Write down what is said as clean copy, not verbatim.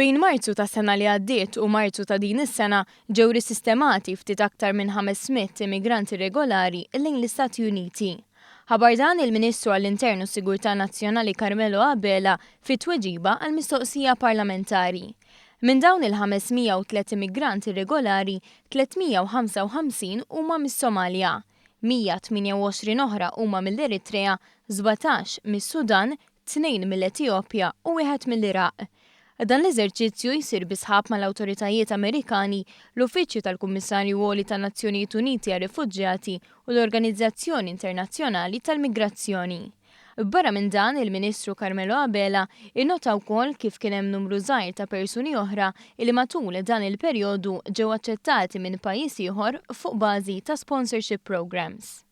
Bejn Marzu tas-sena li għaddiet u Marzu ta' din is-sena ġew risistemati ftit aktar minn 500 immigrant irregolari lejn l-Istati Uniti. Ħabbar dan il-Ministru għall-Intern u s-Sigurtà Nazzjonali Carmelo Abela fi tweġiba għal mistoqsija parlamentari. Minn dawn il-503 immigrant irregolari, 355 huma mis-Somalja, 128 oħra huma mill-Eritrea, 17 mis-Sudan, tnejn mill-Etijopja u wieħed mill-Iraq. Dan l-eżerċizzju jsir bi sħab mal-awtoritajiet Amerikani, l-Uffiċċju tal-Kummissarju Għoli tan-Nazzjonijiet Uniti għar-Rifuġjati u l-Organizzazzjoni Internazzjonali tal-Migrazzjoni. Barra minn dan, il-Ministru Carmelo Abela innota wkoll kif kien hemm numru żgħir ta' persuni oħra li matul dan il-perjodu ġew aċċettati minn pajjiż ieħor fuq bażi ta' sponsorship programmes.